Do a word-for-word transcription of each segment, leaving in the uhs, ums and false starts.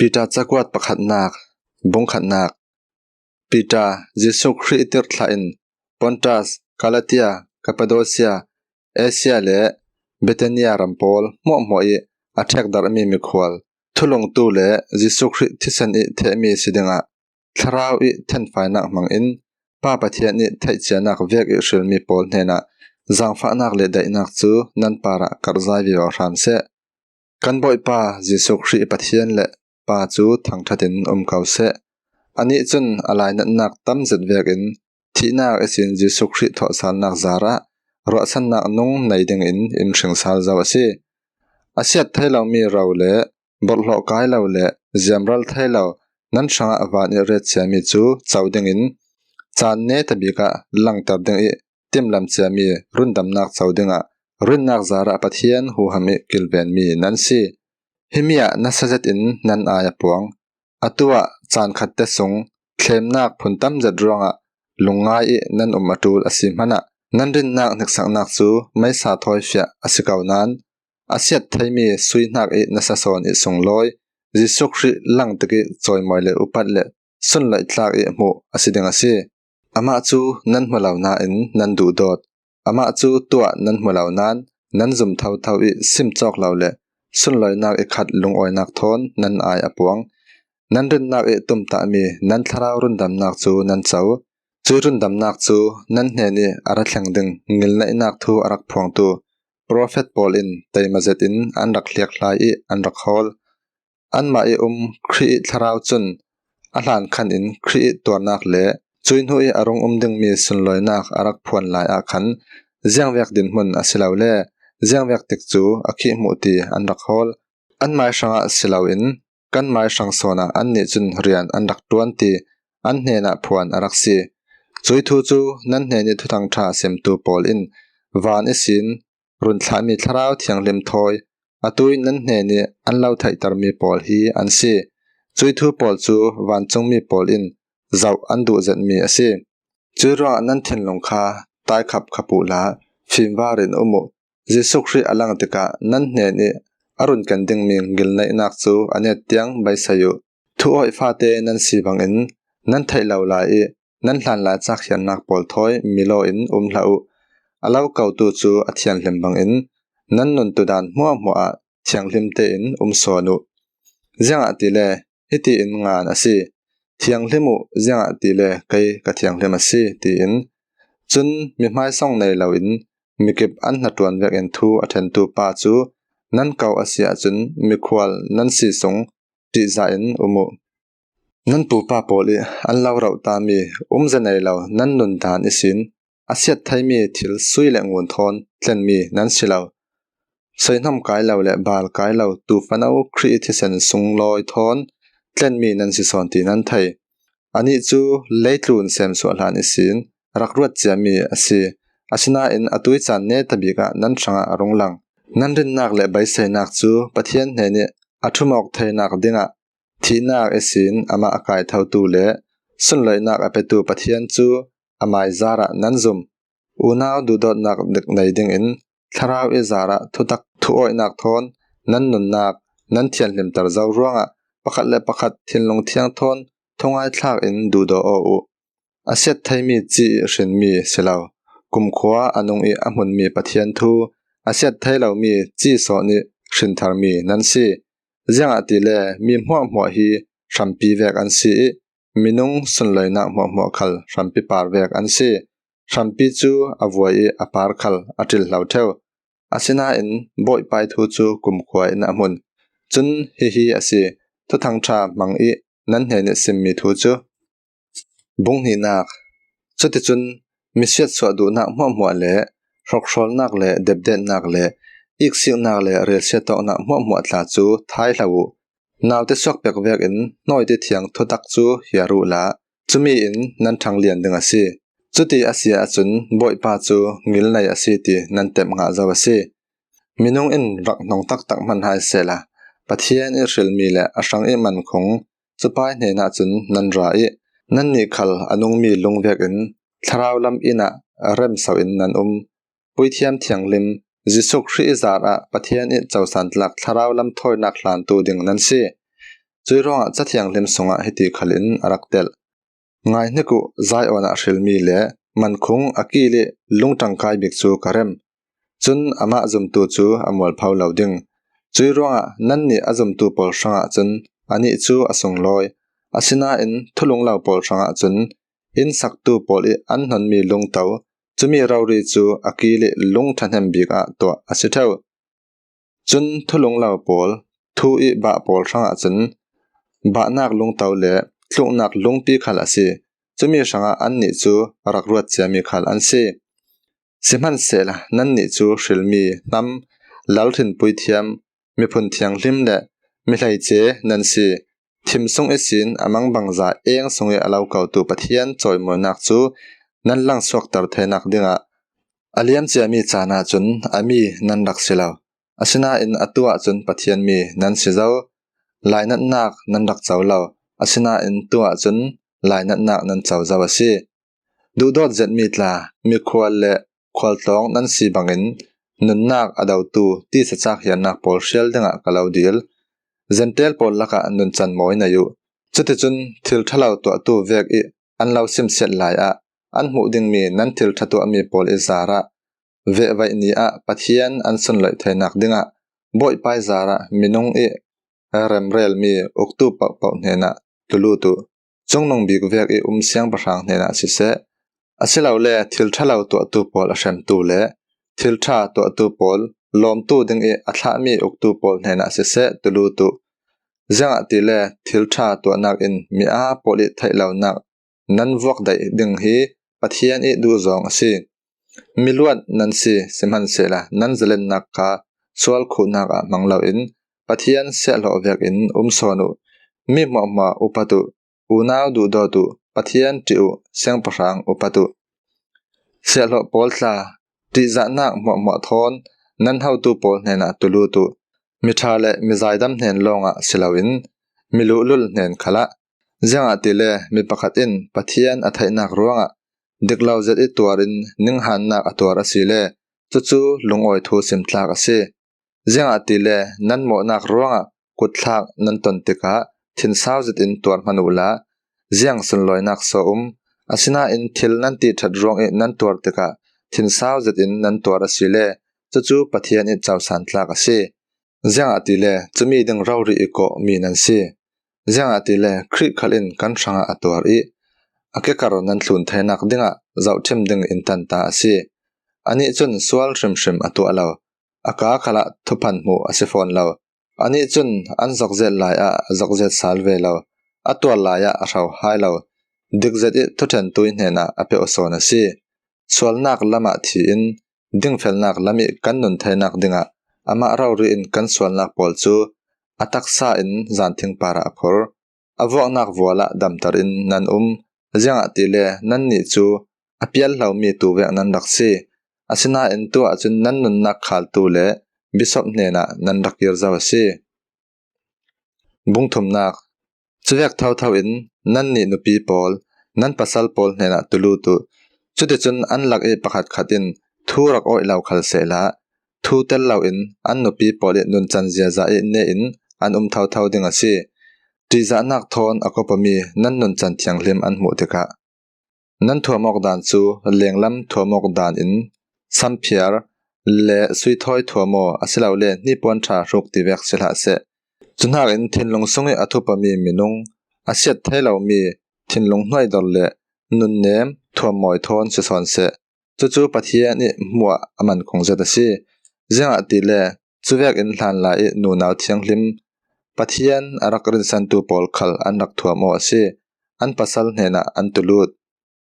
Peter cakuat pakhatnak, bung khatnak. Peter, Jesuh Khrih tirthlah in Pontas, Galatia, Kappadosia, Asia le Bithynia ram pawl hmuahhmuah ih a ṭhekdarhmi mikhual, thulungtu le Jesuh Khrih thisen ih thehmi si dingah Thlarau ih thenfainak hmangin Pa Pathian ih theihcianak vek ih hrilmi pawl hnenah zaangfahnak le daihnak cu nan parah karhzai vivo hram seh. Kan Bawipa Jesuh Khrih Pathian le Pa cu thangṭhat in um ko seh. Anih cun a lainatnak tam zet vekin thihnak ihsin Jesuh Khrih thawhsalnak zarah ruahsannak nung nei dingin in hring sal zo a si. A siat thei lomi ro le borhhlawh kai lo le ziamral thei lo nan hrangah van ih ret ciami cu co dingin caan netabik ah langter ding ih timlam ciami rundamnak co dingah rinnak zarah Pathian huham ih kilvenmi nan si. Himi ah nasa zetin nan ai a puang. Atu ah caan khatte sung thlemnak phun tam zet ruangah lungngai ih nan um a ṭul a si hmanah nan rinnak hniksaknak cu meisa thawifiah a si ko nain a siat theimi sui hnak ih nasa sawn ih sunglawi Jesuh Khrih lang tikih cawimawi le upat le sunloih tlak ih hmuh a si ding a si. Amah cu nan hmu lo nain nan duhdawt. Amah cu tuah nan hmu lo nain nan zum thotho ih sim cawk lo le sunlawinak ih khat lungawinak thawn nan ai a puang. Nan rinnak ih tumtahmi nan thlarau rundamnak cu nan co. Cuih rundamnak cu nan hnen ih a ra thleng ding ngilneihnak thu a rak phuangtu profet pawl in teima zetin an rak hliakhlai ih an rak hawl. Anmah ih um Khrih ih thlarau cun a hlan khan in Khrih ih tuarnak le cuih hnu ih a rung um dingmi sunlawinak a rak phuan lai ah khan ziangvek dinhmun a si lo le ziangvek tikcu a khih hmuh ti an rak hawl. Anmai hrangah si loin kanmai hrang sawnah annih cun rian an rak ṭuan ti an hnenah phuan a rak si. Cuih thu cu nan hnen ih Thuthang ṭha simtu pawl in van ihsin run thlahmi Thlarau Thianghlim thawi atu ih nan hnen ih an lo theihtermi pawl hi an si. Cuih thu pawl cu vancungmi pawl in zoh an duh zetmi a si. Cuih ruangah nan thinlung kha taikhap khap uhla fimvar in um uh. Jesuh Khrih a lang tikah nan hnen ih a run ken dingmi ngilneihnak cu a net tiang beisei uh. Thu awih fate nan si bangin nan theih lo lai ih nan hlanlai cakhiarnak pawl thawi milaw in um hlah uh. A lo kotu cu a thianhlim bangin nan nuntu daan hmuahhmuah ah thianghlim tein um sawn uh. Ziangahtile hiti in ngan a si, "Thianghlim uh, ziangahtile kei ka thianghlim a si," tiin. Cun mi hmaisawng nei loin mikip an hnaṭuan vekin thu a ṭhentu pa cu nan ko a si ahcun mikhual nan si sung ṭihzah in um uh. Nan pupa pawl ih an lo rohtami umze nei lo nan nundaan ihsin a siat theimi thil sui le ngun thawn tlenmi nan si lo. Seihnam kai lo le bal kai lo tufano Khrih ih thisen sunglawi thawn tlenmi nan si sawn ti nan thei. Anih cu leitlun semsuah hlan ihsin rak ruat ciami a si. Asinain atu ih caan netabik ah nan hrangah a rung lang. Nan rinnak le beiseinak cu Pathian hnen ih a ṭhumawk theinak dingah thihnak ihsin amah a kaithotu le sunloihnak a petu Pathian cu amai zarah nan zum. Unau duhdawtnak dik nei dingin Thlarau ih zarah thutak thu awinak thawn nan nunnak nan thianhlimter zo ruangah pakhat le pakhat thinlung thiang thawn thungai thlak in duhdaw aw uh. A siat theimi ci ih hrinmi si lo, kumkhua a nung ih a hmunmi Pathian thu a siat thei lomi ci sawn ih hrintharmi nan si. Ziangahtile mi hmuahhmuah hi hrampi vek an si ih minung sunloihnak hmuahhmuah khal hrampi par vek an si. Hrampi cu a vuai ih a par khal a ṭil hlo ṭheu. Asinain Bawipa ih thu cu kumkhua in a hmun. Cun hihi a si, Thuthang ṭha hmang ih nan hnen ih simmi thu cu. Bung hnihnak. Cuticun misiatsuah duhnak hmuahhmuah le hrokhrawlnak le depdetnak le iksiknak le relsiat awknak hmuahhmuah tla cu thai hlah uh. Naute suak pek vekin hnawite thiang thutak cu hiar uhla, cumi in nan ṭhanglian ding a si. Cuti a si ahcun Bawipa cu ngilnei a si ti nan tep ngah zo a si. Minung in rak hnong taktak hman hai sehla, Pathian ih hrilmi le a hrang ih mankhung cupa ih hnenah cun nan ra ih, nannih khal a nungmi lung vekin thlarau lam inn ah remso in nan um. Puithiam thianghlim Jesuh Khrih ih zarah Pathian ih cosan tlak thlarau lam thawinak hlantu ding nan si. Cui ruangah Cathianghlim sungah hiti khalin a rak telh: Ngaihnik uh, Zion ah hrilmi le mankhung a kil ih lungṭangkai bik cu ka rem. Cun amah zumtu cu a mualpho lo ding. Cui ruangah nannih a zumtu pawl hrangah cun anih cu a sunglawi, asinain thulung lo pawl hrangah cun inn saktu pawl ih an hnonmi lungto, cumi rori cu a kil ih lung ṭhahnem bik ah tuah a si ṭheu. Cun thulung lo pawl, thu ih bah pawl hrangah cun bahnak lungto le tluknak lungpi khal a si. Cumi hrangah annih cu rak ruat ciami khal an si. Sihmanhsehla nannih cu hrilmi hnam, lalhrin puithiam, miphun thianghlim le mi hleice nan si. Thim sung ihsin a mangbangza eng sungih a lo kotu Pathian cawimawinak cu nan langsuakter theinak dingah a liam ciami caan ahcun a mi nan rak si lo. Asinain atu ahcun Pathian mi nan si zo. Lainatnak nan rak co lo. Asinain tu ahcun lainatnak nan co zo a si. Duhdawt zetmi tla, mikhual le khualtlawng nan si bangin nunnak a dotu tisa cak hiarnak pawl hrial dingah ka lo dil. Zentail pawl lakah nuncan mawi nei uh. Cuticun thil ṭha lo tuahtu vek ih an lo simsiat lai ah an hmuh dingmi nan thil ṭha tuahmi pawl ih zarah vehvaih ni ah Pathian an sunloih theinak dingah Bawipa ih zarah minung ih remrelmi uktu pohpoh hnenah tu lut uh. Cungnung bik vek ih um siangpahrang hnenah siseh, asilole thil ṭha lo tuahtu pawl a hremtu le thil ṭha tuahtu pawl lawmtu dingih a thlahmi uktu pawl hnenah siseh tu lut uh. Ziangahtile thil ṭha tuahnak in mi aa pawl ih theih lonak nan vuak daih ding hi Pathian ih duhzawng a si. Miluat nan si, sihmanhsehla nan zalennak kha sual khuhnak ah hmang loin Pathian siahhlawh vekin um sawn uh. Mi hmuahhmuah upat uh, unau duhdawt uh, Pathian ṭih uh, siangpahrang upat uh. Siahhlawh pawl tla, ṭihzahnak hmuahhmuah thawn nan hotu pawl hnenah tu lut uh. Miṭha le mizaidam hnen lawngah si loin miluhlul hnen khalah. Ziangahtile mi pakhat in Pathian a theihnak ruangah dik lo zet ih tuar in ninghannak a tuar asile cucu lungawi thu simtlak a si. Ziangahtile nan mawhnak ruangah kutthlak nan ton tikah thinsau zetin tuar hman uhla, ziang sunlawinak so um. Asinain thil nan tiṭhat ruangih nan tuar tikah thinsau zetin nan tuar asile cucu Pathian ih cosan tlak a si. Ziangahtile cumi ding rori ih kawh mi nan si. Ziangahtile Khrih khal in kan hrangah a tuar ih a kekar nan thlun theinak dingah zohṭhim ding in tanta a si. Anih cun sual hrimhrim a tuah lo, a ka khalah thuphan hmuh a si fawn lo. Anih cun an zokzet lai ah zokzet sal ve lo, a tuar lai ah a hro hai lo, dikzet ih thuṭhentu ih hnenah a peuh sawn a si. Sualnak lamah thi in dingfelnak lam ih kan nun theinak dingah amah rori in kan sualnak pawl cu a taksa in zanthing parah a phur. A vuaknak vual ah damter in nan um. Ziangahtile nannih cu a pial hlomi tuvek nan rak si. Asinain tu ahcun nan nunnak khaltu le bisop hnenah nan rak kir zo a si. Bung thumnak. Cuvek thotho in nannih nupi pawl, nan pasal pawl hnenah tu lut uh. Cuticun an lak ih pakhatkhat in thu rak awih lo khal sehla, thu tel loin an nupi pawl ih nuncan ziaza ih ne in an um thotho ding a si. Ṭihzahnak thawn a kawpami nan nuncan thianghlim an hmuh tikah nan thuam awk dan cu lenglam thuam awk dan in samphiar le suithawi thuam aw, asilole hnipuan ṭha hruk tivek si hlah seh. Cuhnakin thinlung sungih a thupami minung, a siat thei lomi thinlung hnuaidor le nunnem thuammawi thawn si sawn seh. Cucu Pathian ih hmuah a man khung zet a si. Ziangahtile cuvekin hlanlai ih nunau thianghlim Pathian a rak rinsantu pawl khal an rak thuam aw a si. An pasal hnenah an tu lut.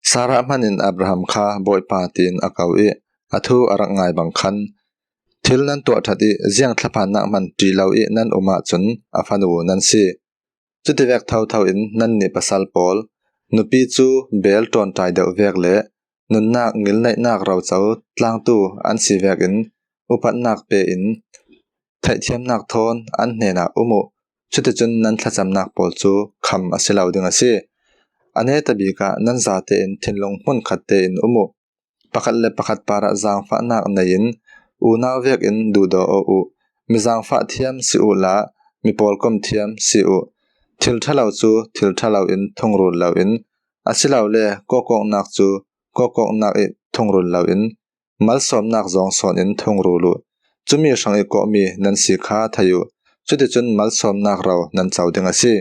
Sarah hman in Abraham kha Bawipa tiin a ko ih a thu a rak ngai bang khan, thil nan tuah ṭhat ih ziang thlaphannak hman ṭi lo ih nan um ahcun a fanu nan si. Cutivek thotho in nannih pasal pawl, nupi cu beel ṭawnṭai deuh vek le nunnak ngilneihnak roco tlangtu an si vekin upatnak pe in theihthiamnak thawn an hnenah um uh. Cuticun nan thlacamnak pawl cu kham a si lo ding a si. A neta bikah nan zatein thinlung hmunkhat tein um uh. Pakhat le pakhat parah zaangfahnak nei in unau vekin duhdaw aw uh. Mi zaangfah thiam si uhla, mi pawlkom thiam si uh. Thil ṭha lo cu thil ṭha lo in thungrul loin, asilole kawkawknak cu kawkawknak ih thungrul loin, malsawmnak zawng sawn in thungrul uh. Cumi hrang ih kawhmi nan si kha thei uh. Cuticun malsawmnak ro nan co ding a si.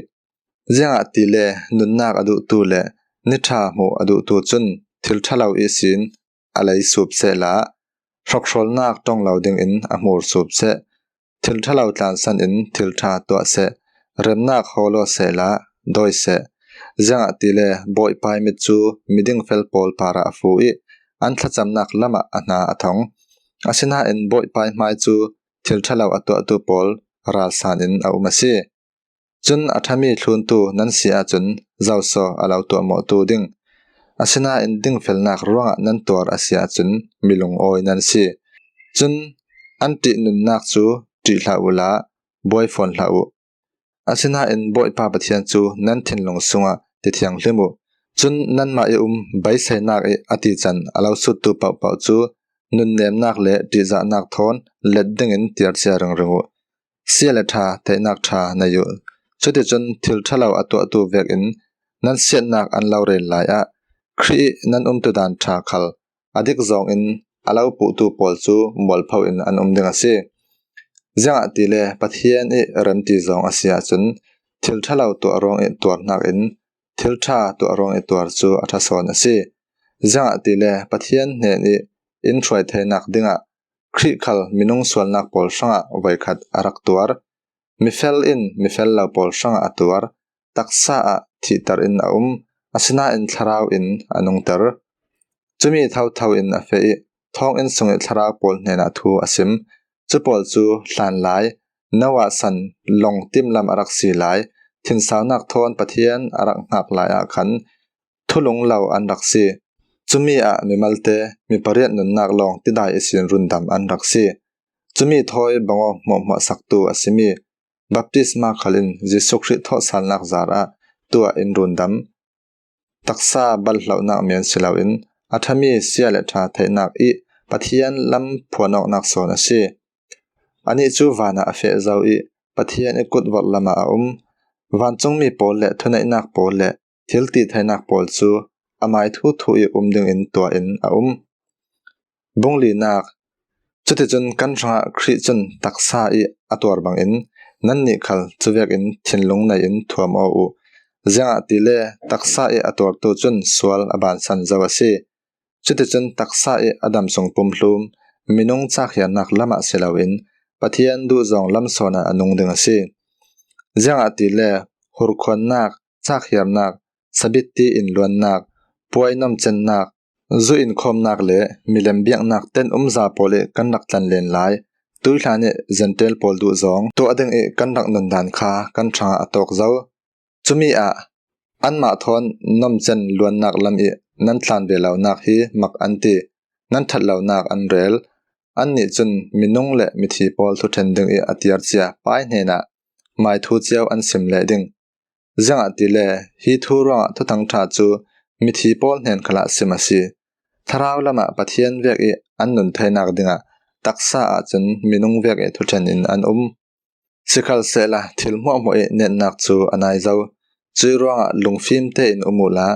Ziangahtile nunnak a duhtu le ni ṭha hmuh a duhtu cun thil ṭha lo ihsin a lei sup sehla, hrokhrawlnak ṭong lo dingin a hmur sup seh. Thil ṭha lo tlansan in thil ṭha tuah seh. Remnak hawl aw sehla, dawi seh. Ziangahtile Bawipa ih mit cu miding fel pawl parah a fu ih an thlacamnak lamah a hna a thong. Asinain Bawipa ih hmai cu thil ṭha lo a tuahtu pawl ralsan in a um a si. Cun a ṭhami thluntu nan si ahcun zoso a lo tuahmawhtu ding, asinain dingfelnak ruangah nan tuar a si ahcun mi lungawi nan si. Cun an ṭih nunnak cu ṭih hlah uhla, buai fawn hlah uh. Asinain Bawipa Pathian cu nan thinlung sungah ti thianghlim uh. Cun nanmah ih um beiseinak ih a tican a lo suttu pohpoh cu nunnemnak le ṭihzahnak thawn let dingin tiarcia ringring uh. Sia le ṭha, theihnak ṭha nei uh. Cuticun thil ṭha lo a tuahtu vekin nan siatnak an lo rel lai ah Khrih ih nan umtudan ṭha khal a dik zawngin a lo puhtu pawl cu mualpho in an um ding a si. Ziangahtile Pathian ih remti zawng a si ahcun thil ṭha lo tuah ruang ih tuar hnakin thil ṭha tuah ruang ih tuar cu a ṭha sawn a si. Ziangahtile Pathian hnen ih in hruai theinak dingah Khrih khal minung sualnak pawl hrangah voikhat a rak tuar. Mifel in mifel lo pawl hrangah a tuar. Taksa ah thihter in a um, asinain thlarau in a nungter. Cumi thotho in a feh ih thawnginn sungih thlarau pawl hnenah thu a sim. Cu pawl cu hlan lai, Noah san long timlam a rak si lai, thinsaunak thawn Pathian a rak hngak lai ah khan thulung lo an rak si. Cumi ah mimalte mi pariat nunnak lawng tidai ihsin rundam an rak si. Cumi thawi bangaw hmuahhmuah saktu a simi baptisma khal in Jesuh Khrih thawhsalnak zarah tuah in rundam. Taksa balhlonak men si loin a ṭhami sia le ṭha theihnak ih Pathian lam phuan awknak sawn a si. Anih cu vanah a feh zo ih Pathian ih kutvorh lamah a um. Vancungmi pawl le thuneihnak pawl le thil ti theinak pawl cu amai thuthu ih um dingin tuah in a um. Bung linak. Cuticun kan hrangah Khrih cun taksa ih a tuar bangin nannih khal cuvekin thinlung nei in thuam aw uh. Ziangahtile taksa ih a tuartu cun sual a bansan zo a si. Cuticun taksa ih a dam sung pumhlum minung cakhiarnak lamah si loin Pathian duhzawng lam sawnah a nung ding a si. Ziangahtile hurkhuannak, cakhiarnak, sabitti inluannak, puai nomcennak, zu inkhawmnak le milem biaknak ten umza pawl ih kan rak tlanlen lai. Tuihlan ih Jentail pawl duhzawng tuah ding ih kan rak nundan kha kan hrangah a tawk zo. Cumi ah anmah thawn nomcen luannak lam ih nan tlan ve lonak hi mak an ti, nan ṭhat lonak an rel. Annih cun minung le mithi pawl thuṭhen ding ih a tiarcia pai hnenah mai thu cio an sim leh ding. Ziangahtile hi thu ruangah Thuthang ṭha cu mithi pawl hnen khalah sim a si. Thlarau lamah Pathian vek ih an nun theinak dingah taksa ahcun minung vek ih thuṭhen in an um. Sikhalsehla thil hmuahhmuah ih netnak cu a nai zo. Cuih ruangah lungfim tein um uhla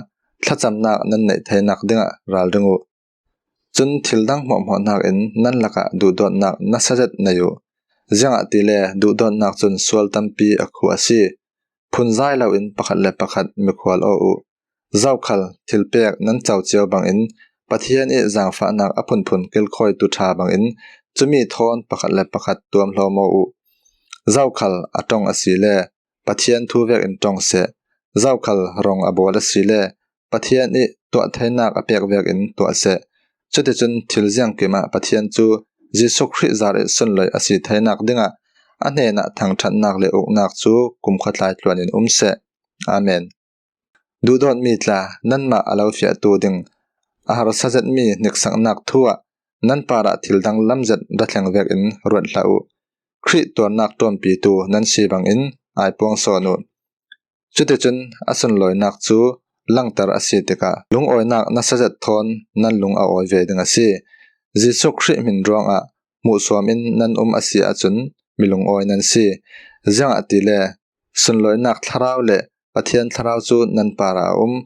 thlacamnak nan neih theinak dingah ralring uh. Cun thil dang hmuahhmuah hnakin nan lakah duhdawtnak nasa zet nei uh. Ziangahtile duhdawtnak cun sual tampi a khuh a si. Phunzai loin pakhat le pakhat mikhual aw uh. Zokhal thilpek nan co cio bangin Pathian ih zaangfahnak a phunphun kilkhawitu ṭha bangin cumi thawn pakhat le pakhat tuamhlawm aw uh. Zokhal a ṭong a si le Pathian thu vekin ṭong seh. Zokhal rong a bawl a si le Pathian ih tuah theinak a pek vekin tuah seh. Cuticun thil ziangkim ah Pathian cu Jesuh Khrih zar ih sunlawih a si theinak dingah a hnenah thangṭhatnak le uknak cu kumkhua tlai tluan in um seh. Amen. Duhdawtmi tla, nanmah a lo fiahtu ding a harsa zetmi hniksaknak thu ah nan parah thil dang lamzet ra thleng vekin ruat hlah uh. Khrih tuarnak ṭuanpitu nan si bangin aipuang sawn uh. Cuticun a sunlawinak cu langter a si tikah lungawinak nasa zet thawn nan lung a awi ve ding a si. Jesuh Khrih hmin ruangah hmuhsuam in nan um a si ahcun mi lungawi nan si. Ziangahtile Sunlawinak thlarau le Pathian thlarau cu nan parah a um.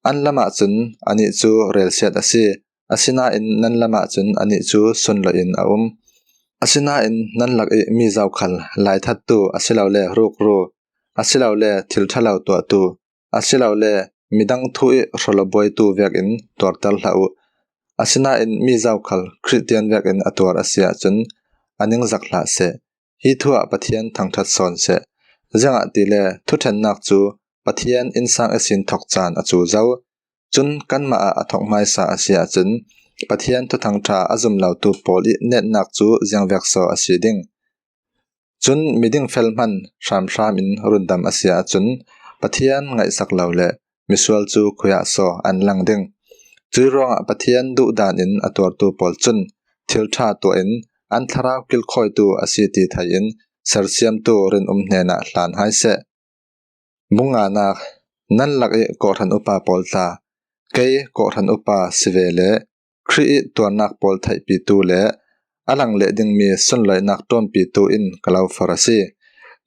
An lamah cun anih cu relsiat a si, asinain nan lamah cun anih cu sunlawih in a um. Asinain nan lak i mi zokhal laithattu asilole rukru, asilole thil ṭha lo tuahtu, asilole midang thu i hrawlawbuaitu vekin tuarter hlah uh. Asinain mi zokhal Khristian vekin a tuar a si ahcun a ningzak hlah seh. Hi thu ah Pathian thangṭhat sawn seh. Ziangahtile thuṭhennak cu Pathian innsang ihsin thok caan a cu zo. Cun kanmah ah a thok hmaisa a si ahcun Pathian thuthang ṭha a zum lotu pawl i netnak cu ziangvek saw a si ding? Cun miding fel hman hramhram in rundam a si ahcun Pathian ngaihsak lo le misual cu khuiah saw an lang ding? Cui ruangah Pathian duhdan in a tuartu pawl cun thil ṭha tuah in an thlarau kilkhawitu a si ti thei in sersiamtu rinum hnenah hlan hai seh. Bung nganak. Nan lak i kawhhran upa pawl tla, kei kawhhran upa si ve le Khrih i tuarnak pawl theihpitu le a lang leh dingmi sunlawinak ṭuanpitu in ka lo for a si.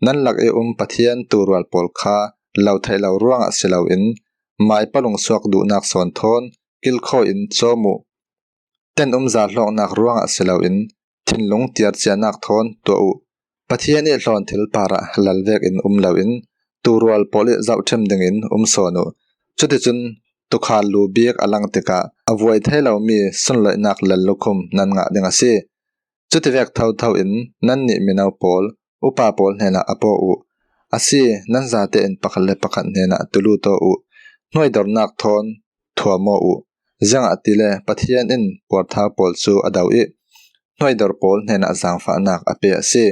Nan lak i um Pathian tuurual pawl kha lo theih lo ruangah si loin mai palung suak duhnak sawn thawn kilkhawi in cawm uh. Tenum zahlawknak ruangah si loin thinlung tiarcianak thawn tuah uh. Pathian i hlawn thil parah lal vekin um loin tuurual pawl i zohṭhim dingin um sawn uh. Cuticun tuukhal lu bik a lang tikah a vuai thei lomi sunlawinak lallukhum nan ngah ding a si. Cutivek thotho in nannih mino pawl upa pawl hnenah a paw uh. A si, nan zate in pakhat le pakhat hnenah tulu taw uh. Hnuaidornak thawn thuamaw uh. Ziangahtile Pathian in puarthau pawl cu a do i hnuaidor pawl hnenah zaangfahnak a pe a si.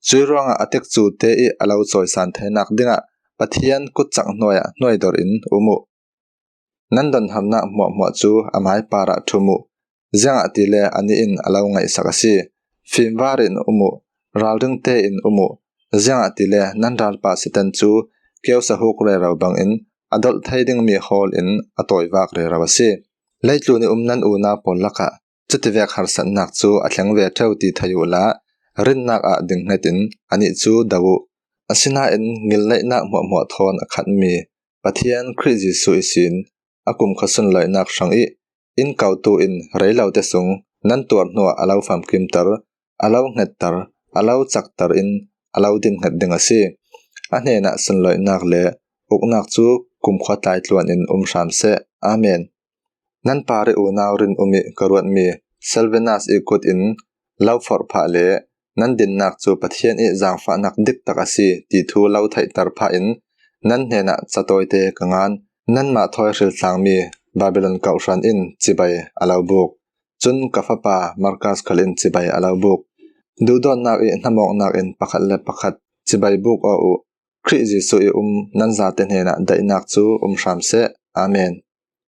Cui ruangah a tikcute i a lo cawisan theinak dingah Pathian kutcak hnuaiah hnuaidor in um uh. Nan donharnak hmuahhmuah cu a mai parah ṭhum uh. Ziangahtile anih in a lo ngaihsak a si. Fimvar in um uh, ralring tein um uh. Ziangahtile nan ralpa Satan cu keu sahuk rero bangin a dolh thei dingmi hawl in a tawivak rero a si. Leitlun i um nan unau pawl lakah cutivek harsatnak cu a thleng ve ṭheu ti thei uhla rinnak ah dinghnget in anih cu do uh. Asinain ngilneihnak hmuahhmuah thawn a khatmi Pathian Khrih Jesuh ihsin a kumkhua sunlawinak hrang i in kotu in rei lo te sung nan tuar hnuah a lo famkimter, a lo hngetter, a lo cakter in a lo dinhnget ding a si. A hnenah sunlawinak le uknak cu kumkhua tlaitluan in um hram seh. Amen. Nan par i unau rinum i ka ruatmi Silvanus i kut in lo forh phah le nan dinnak cu Pathian i zaangfahnak diktak a si ti thu lo theihter phah in nan hnenah catawite ka ngan. Nanmah thawi hril tlangmi Babylon kawhhran in cibai a lo buk. Cun ka fapa Marcus khal in cibai a lo buk. Duhdawtnak i hnamawknak in pakhat le pakhat cibai buk aw uh. Khrih Jesuh i um nan zate hnenah daihnak cu um hram seh. Amen.